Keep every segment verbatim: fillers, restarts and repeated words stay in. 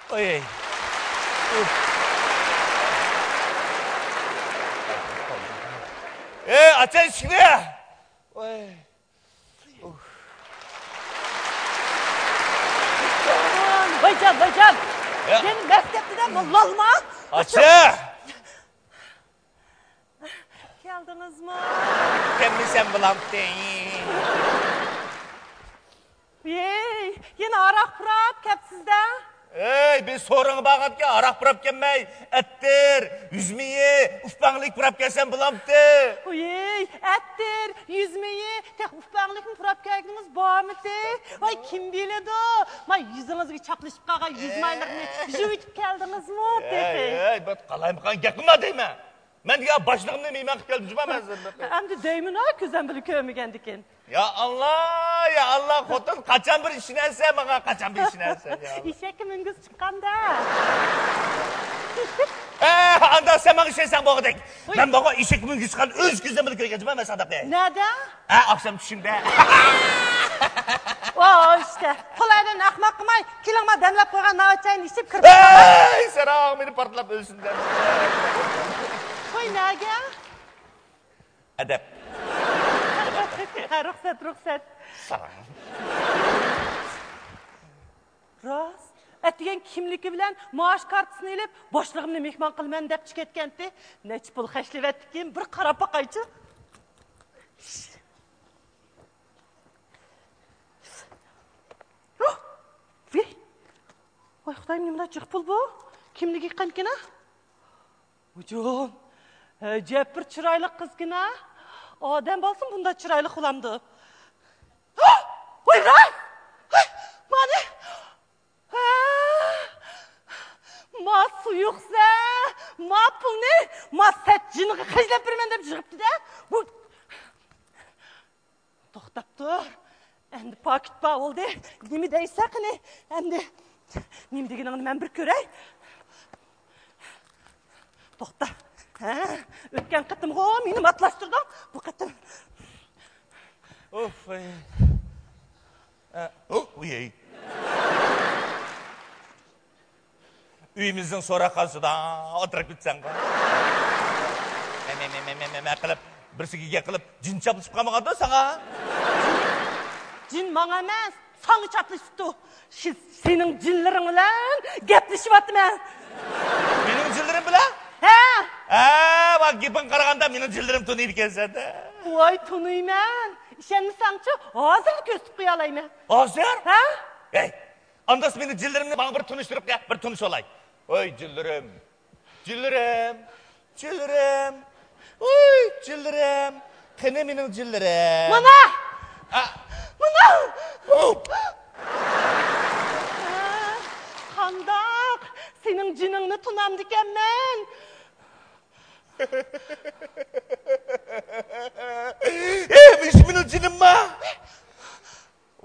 ئوي. ئەي، ئاچاي ئىشىكنى. ئوي. ۋايجان، ۋايجان. يا. يەنە مەس كەپتىدە، مۇ لالما. ئاچا. كەلدىڭىزمۇ؟ كەلمىسەم بولامتى. ۋىي، يەنە ھاراق پۇراپ كەپسىز-دە. ئەي، بىز سورۇنغا بارغانتكەن، ھاراق پۇراپ كەلمەي، ئەتىر، يۈز مېيى، ئۇپاڭلىك پۇراپ كەلسەم بولامتى؟ ۋىي، ئەتىر، يۈز مېيى، تېخى ئۇپاڭلىكنى پۇراپ كەلگىنىڭىز بارمىتى؟ ۋاي، كىم بىلىدۇ؟ ما يۈزىڭىزگە چاپلىشىپ قالغان يۈز مايلىرىنى يۇيۇۋېتىپ كەلدىڭىزمۇ تېخى؟ ئەي، ئەي، بىر قالايمىقان گەپ قىلما دەيمەن. مەن دېگەن باشلىقىمنى مېھمان قىلىپ كەلدىم جۇما مەن سەندە. ئەمدى دەيمىنۇ، كۆزۈم بىلەن كۆرمىگەندىكىن. يا ئاللا، يا ئاللا، خوتۇن قاچان بىر ئىشىنەرسەن ماڭا، قاچان بىر ئىشىنەرسەن، يا ئاللا. ئېشەككە مىنگۈسى چىققاندا. ئە، ئاندا سەن ماڭا ئىشەنسەڭ بولغۇدەك. ۋۇي. مەن ماڭا ئېشەككە مىنگۈسى چىققان ئۆز كۆزۈم بىلەن كۆرگەن جۇما مەن ساداقنى. نەدە؟ ھە، ئاخشام چۈشۈمدە. ۋاي ئىشتە، قولايدىن ئەخمەق قىلماي، كېلىڭ، ما دەملەپ قويغان ناۋا چاينى ئىچىپ كىرىپ كېتىڭ. ئەي، ساراڭ مېنى پارتلاپ ئۆلسۇن دەپ. قوي، نەگە؟ ئەدەپ. ھە، رۇخسەت، رۇخسەت. ساراڭ. راست. ئەتىگەن كىملىكى بىلەن مائاش كارتىسىنى ئېلىپ، باشلىقىمنى مېھمان قىلىمەن دەپچۇ كەتكەنتى. نەچچە پۇل خەجلىۋەتتىكىن، بىر قاراپ باقايچۇ. ۋىي! ۋاي خۇدايىم، نېمىلا جىق پۇل بۇ؟ كىملىكى قانكىنا؟ ھۇجۇم! ئەجەب بىر چىرايلىق قىزكىنا. ئادەم بالىسىمۇ بۇنداق چىرايلىق بولامدۇ؟ ۋاي راست! ۋاي، مانى! ھە! ما سۇيۇقسە، ما پۇلنى، ما سەت جىنغا خەجلەپ بېرىمەن دەپ يىغىپتۇ-دە. بۇ توختاپ تۇر. ئەمدى پاكىت بار بولدى. نېمە دەيسەن قېنى؟ ئەمدى نېمە دېگىنىڭنى مەن بىر كۆرەي. توختا. ھە؟ ئۆتكەن قېتىمغۇ مېنى ماتلاشتۇردۇڭ. بۇ قېتىم. ئۇف، ئەي. ئە، ئۇ، ئۇي، ئەي. ئۆيىمىزنىڭ سوراقخانىسىدا ئولتۇرۇپ كېتىسەنغۇ. مە، مە، مە قىلىپ، بىرسىگە گەپ قىلىپ، جىن چاپلىشىپ قالمىغاندۇ ساڭا؟ جىن ماڭا ئەمەس، ساڭا چاپلىشىپتۇ. شى-، سېنىڭ جىنلىرىڭ بىلەن گەپلىشىۋاتىمەن. مېنىڭ جىنلىرىم بىلەن؟ ھە. ھە، ۋا گېپىڭگە قارىغاندا مېنىڭ جىنلىرىمنى تونۇيدىكەنسەن-دە. ۋاي، تونۇيمەن. ئىشەنمىسەڭچۇ، ھازىرلا كۆرسىتىپ قويالايمەن. ھازىر؟ ھە؟ ھەي، ئانداقسا مېنىڭ جىنلىرىمنى ماڭا بىر تونۇشتۇرۇپ بەر، بىر تونۇشۇۋالاي. ۋاي جىنلىرىم، جىنلىرىم، جىنلىرىم، ۋاي جىنلىرىم، قېنى مېنىڭ جىنلىرىم؟ مانا! ئا! مانا! ئۇ! قانداق؟ سېنىڭ جىنىڭنى تونامدىكەنمەن؟ ئى، مۇشۇ مېنىڭ جىنىمما؟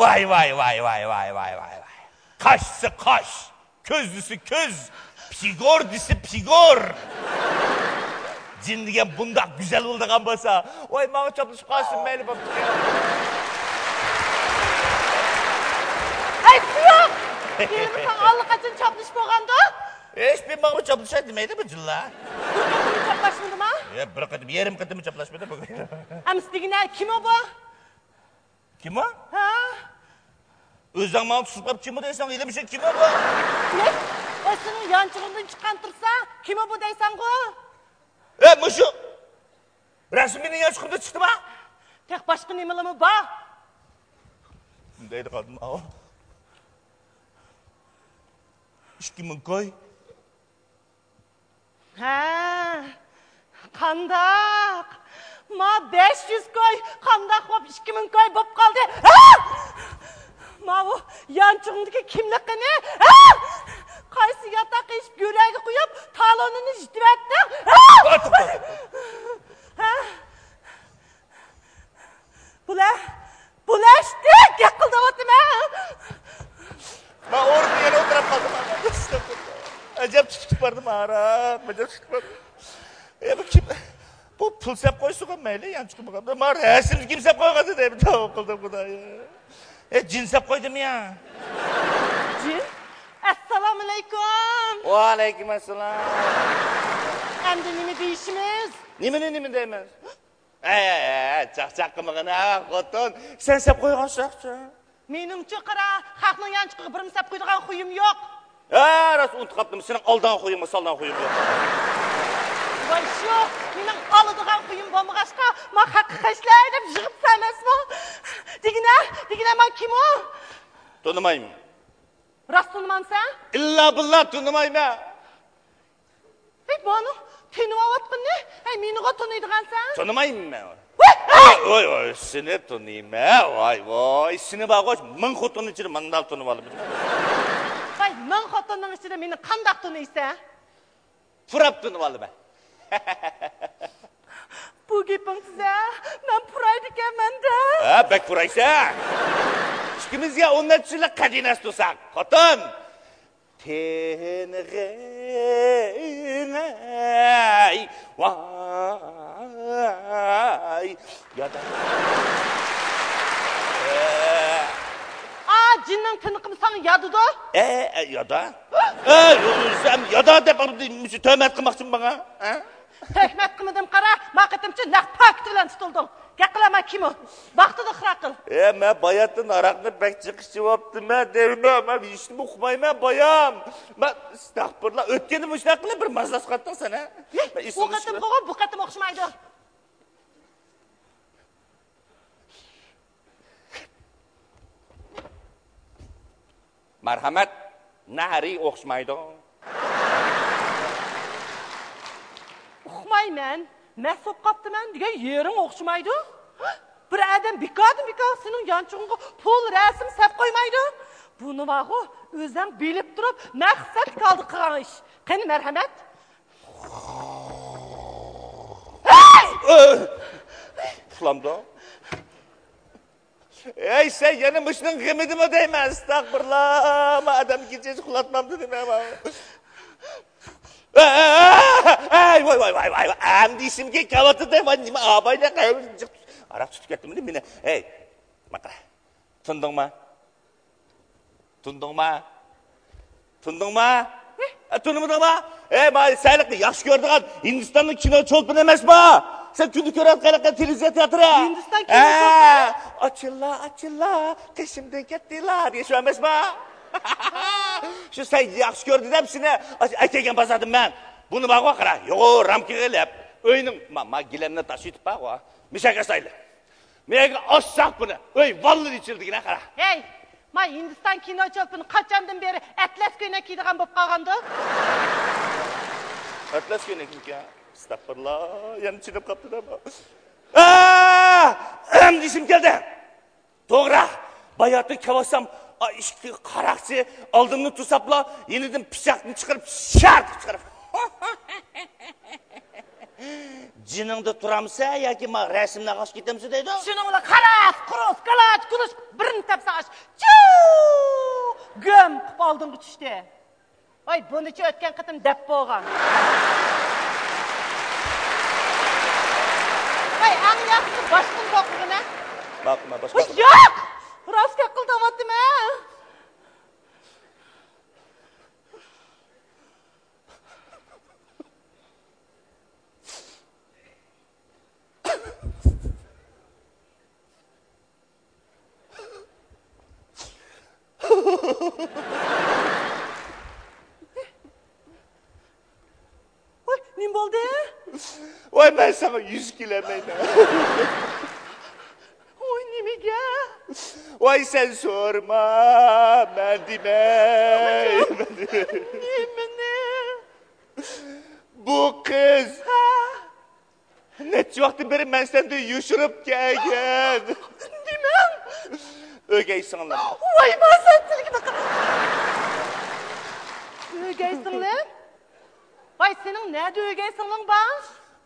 ۋاي، ۋاي، ۋاي. قاش دېسە قاش، كۆز دېسە كۆز، پىگور دېسە پىگور. جىن دېگەن بۇنداق گۈزەل بولىدىغان بولسا، ۋاي، ماڭا چاپلىشىپ قالسۇن، مەيلى بوپتىكەن. ھەي، سۇيۇق! ھېلىمۇ ساڭا ئاللىقاچان چاپلىشىپ بولغاندۇ؟ ھېچ بىر ماڭا چاپلىشاي دېمەيدۇ بۇ جىنلار. بىر قېتىم چاپلاشمىدىما؟ يا، بىر قېتىم، يېرىم قېتىم چاپلاشمىدى بۇ. ئەمىسە دېگىنە، كىم ئۇ بۇ؟ كىم ئۇ؟ ھە؟ ئۆزۈڭ ماڭا تۇتۇپ قاپ كىم ئۇ دەيسەن، ھېلىمۇ شۇ كىم ئۇ بۇ؟ نە؟ ۋاي سېنىڭ يانچۇقۇڭدىن چىققان تۇرسا، كىم ئۇ بۇ دەيسەنغۇ؟ ئە، مۇشۇ! رەسىم مېنىڭ يانچۇقۇمدىن چىقتىما؟ تېخى باشقا نېمىلىرىمۇ بار. دەيدىغان ئاۋۇ. ئىككى مىڭ كوي. ھە، قانداق؟ ما بەش يۈز كوي، قانداق بوپ ئىككى مىڭ كوي بوپ قالدى؟ ھە! ماۋۇ يانچۇقۇڭدىكى كىملىك قېنى؟ ھە! قايسى ياتاققا ئېشىپ گۆرەگە قويۇپ، تالونىنى يىتىۋەتتىڭ؟ ھە! ۋاي، توختا. ھە! بۇلە، بۇلە ئىشتە گەپ قىلدىۋاتىمەن. مەن ئورنۇمدا يەنە ئولتۇرۇپ قالدىم. ئەجەب تۇتۇپ باردىم، ھاراق، ئەجەب تۇتۇپ باردىم. ئە، بۇ كىم؟ بۇ پۇل سەپ قويسىغۇ مەيلى، يانچۇقىمغا. مانا رەسىمنى كىم سەپ قويغان دەپ داۋا قىلدىم، خۇدايىم. ئە، جىن سەپ قويدىمۇ يا؟ جىن؟ ئەسسالامۇئەلەيكۇم. ۋەئەلەيكۇم ئەسسالام. ئەمدى نېمە دېيىشىمىز؟ نېمىنى نېمە دەيمىز؟ ئەي، ئەي، ئەي، چاقچاق قىلمىغىن ھە خوتۇن. سەن سەپ قويغان سەپچۇ. مېنىڭچۇ قارا، خەقنىڭ يانچۇقىغا بىرمۇ سەپ قويىدىغان خۇيۇم يوق. ھە، راست ئۇنتۇپ قاپتىمەن، سېنىڭ ئالىدىغان خۇيۇڭمۇ، سالىدىغان خۇيۇڭ يوق. ۋاي شۇ، مېنىڭ ئالىدىغان خۇيۇم بولمىغاچقا، ما خەققە خەجلەي دەپ يىغىپسەن ئەمەسمۇ؟ دېگىنە، دېگىنە، ما كىم ئۇ؟ تونۇمايمەن. راست تونۇمامسەن؟ ئىللا بىللا تونۇمايمەن. ھەي، مانا تونۇۋاتقىنىنى، ھەي، مېنىغۇ تونۇيدىغانسەن؟ تونۇمايمەن مەن. ۋاي، ۋاي، ۋاي، سېنى تونۇيمەن. ۋاي، ۋاي، سېنى بارغۇ، مىڭ خوتۇننىڭ ئىچىدە مانداق تونۇۋالىمەن. ۋاي، مىڭ خوتۇننىڭ ئىچىدە مېنى قانداق تونۇيسەن؟ پۇراپ تونۇۋالىمەن. بۇ گېپىڭ تۈزە، مەن پۇرايدىكەنمەن-دە. ھە، بەك پۇرايسەن. ئىككىمىزگە ئون نەچچە يىللىق قەدىناس تۇرساق، خوتۇن. تېنىغىڭەي، ۋاي، يادا. ئا، جىننىڭ تىنىقىمۇ ساڭا يادىدۇ؟ ئە، ئە، يادا. ئە، سەن يادا دەپ مۇشۇ تۆھمەت قىلماقچىمۇ ماڭا؟ ھە؟ تۆھمەت قىلمىدىم، قارا، ما قېتىمچۇ نەق پاكىتى بىلەن تۇتۇلدۇڭ. گەپ قىلما، كىمۇ؟ ۋاقتىدا خىرا قىل. ئە، مەن باياتتىن ھاراقنى بەك جىق ئىچىۋاپتىمەن دەيمەن، مەن ھېچنېمە ئۇقمايمەن بايام. مەن، ئەستەغپۇرۇللا، ئۆتكەندە مۇشۇنداق قىلىپ بىر مازىلاشقانتىڭ سەن، ھە؟ مەن ئۇ ئېسىمدە قېتىمقىغۇ، بۇ قېتىم ئوخشىمايدۇ. مەرھەمەت، نەرى ئوخشىمايدۇ. ئۇقمايمەن، مەس بوپ قاپتىمەن دېگەن يېرىڭ ئوخشىمايدۇ. بىر ئادەم بىكاردىن بىكار سېنىڭ يانچۇقۇڭغا پۇل رەسىم سەپ قويمايدۇ. بۇنى بارغۇ، ئۆزەڭ بىلىپ تۇرۇپ مەقسەتلىك ھالدا قىلغان ئىش. قېنى مەرھەمەت؟ ئۇخلامدۇ؟ ئەي، سەن يەنە مۇشۇنىڭ غېمىدىمۇ دەيمەن، ئەستەغپۇرۇللا، ما ئادەم كېچىسى ئۇخلاتمامدۇ دېمەن. ئەي، ۋاي، ۋاي، ۋاي، ۋاي، ئەمدى ئېسىمگە كەلۋاتىدۇ، ۋاي، نېمە ئاباينى، ھاراق تۇتۇپ كەتتىممۇ مېنى؟ ھەي، ماقرا، تونۇدۇڭما؟ تونۇدۇڭما؟ تونۇدۇڭما؟ ئە، تونۇمىدىڭما؟ ئەي، مانا سەنلىك ياخشى كۆرىدىغان ھىندىستاننىڭ كىنو چولپىنى ئەمەسما؟ سەن كۈندە كۆرۈۋاتقان تېلېۋىزور تېئاترى. ھىندىستان كىنو چولپىنى؟ ئاچىللا، ئاچىللا، قېشىمدىن كەتتىلا دېيىش ئەمەسما؟ شۇ سەن ياخشى كۆردى دەپ سېنى ئەكەلگەن بازاردىن مەن. بۇنى بارغۇ قارا، يوغۇر رامكىغا ئېلىپ، ئۆينىڭ، ما، ما گىلەمنى تاشلىۋېتىپ بارغۇ. مىشەگە سايلى. مېگە ئاچساق بۇنى، ئۆي ۋاللىدە ئېچىلدىگىنە قارا. ھەي، ما ھىندىستان كىنو چولپىنى قاچاندىن بېرى ئەتلەس كۆينەك كىيىدىغان بولۇپ قالغاندۇ؟ ئەتلەس كۆينەكمىكەن؟ ئەستەغپۇرۇللا، يەنە چىدىپ قاپتۇ-دە بۇ. ئا! ئەمدى ئېسىم كەلدى. توغرا، باياتىن كەۋاتسام، ئا، ئىككى قاراقچى ئالدىمنى توساپلا، يېنىدىن پىچاقنى چىقىرىپ، شارت چىقىرىپ. جېنىڭدا تۇرامسەن ياكى ما رەسىمنى ئاغاش كېتەمسەن دەيدۇ. شۇنىڭ بىلەن خالاس، قۇرۇس، كالاچ، كۇلۇش، بىرنى تەپسەڭ ئاش. چىۋ! گۈم قىپ ئالدىڭغا چۈشتى. ۋاي، بۇنىچۇ ئۆتكەن قېتىم دەپ بولغان. ۋاي، ئەڭ ياخشىسى باشقىنى توقۇغىنە. ماقۇل، ماقۇل، باشقا. ۋاي، ياق! راست گەپ قىل دەۋاتىمەن. ۋاي، نېمە بولدى؟ ۋاي، مەن ساڭا يۈز كېلەلمەيمەن. ۋاي، نېمىگە؟ ۋاي، سەن سورىما، مەن دېمەي. نېمىنى؟ بۇ قىز. ھە؟ نەچچە ۋاقىتتىن بېرى مەن سەندىن يوشۇرۇپ كەلگەن. نېمە؟ ئۆگەي سىڭلىم. ۋاي، ماسەن تىلىكىنى قىل. ئۆگەي سىڭلىم؟ ۋاي، سېنىڭ نەدە ئۆگەي سىڭلىڭ بار؟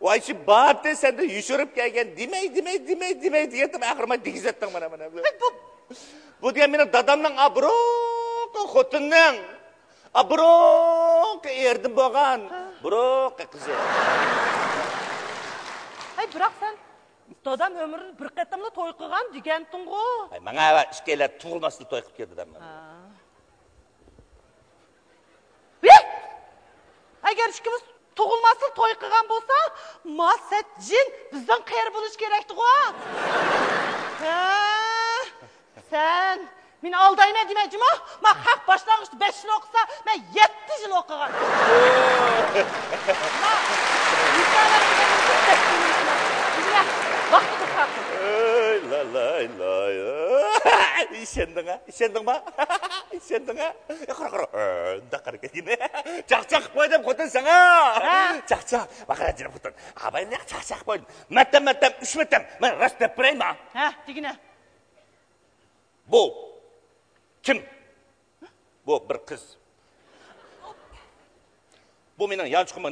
ۋاي، شۇ بارتى سەندىن يوشۇرۇپ كەلگەن. دېمەي، دېمەي، دېمەي، دېمەي دېگەندىم، ئاخىرى مانا دېگۈزەتتىڭ مانا، مانا. ۋاي، بۇ بۇ دېگەن مېنىڭ دادامنىڭ، ئا، بۇرۇنقى خوتۇنىنىڭ، ئا، بۇرۇنقى ئېرىدىن بولغان، ھە، بۇرۇنقى قىزى. ھەي، بىراق سەن دادام ئۆمرىدە بىر قېتىملا توي قىلغان دېگەنتىڭغۇ؟ ھەي، ماڭا ئىككىيلەن تۇغۇلماستىن توي قىلىپ كەلدى دادام. ھە. ۋىي! ئىككىمىز تۇغۇلماستىن توي قىلغان بولسا، ما سەت جىن بىزدىن قېرى بولۇش كېرەكتىغۇ. ھە، سەن مېنى ئالدايمەن دېمەكچىمۇ؟ ما خەق باشلانغۇچتا بەش يىل ئوقۇسا، مەن يەتتە يىل ئوقۇغان. ما، ئىنسانلار دېگەن بەش يىل ئوقۇيدۇ. ۋاقتى قىسقارتىڭ. ئەي، لاي، لاي، لاي. ئىشەندىڭ ھە؟ ئىشەندىڭما؟ ئىشەندىڭ ھە؟ قارا، قارا. ئۇنداق قارا كەتكىنى. چاقچاق قىلىپ قويدۇم خوتۇن ساڭا. ھە؟ چاقچاق. باققىنا جېنىم خوتۇن. ئاباينى چاقچاق قىلىپ قويدۇم. مەتتەم، مەتتەم، ئۈچ مەتتەم. مەن راست دەپ بېرەيمۇ؟ ھە، دېگىنە. بۇ. كىم؟ بۇ بىر قىز. بۇ مېنىڭ يانچۇقۇمغا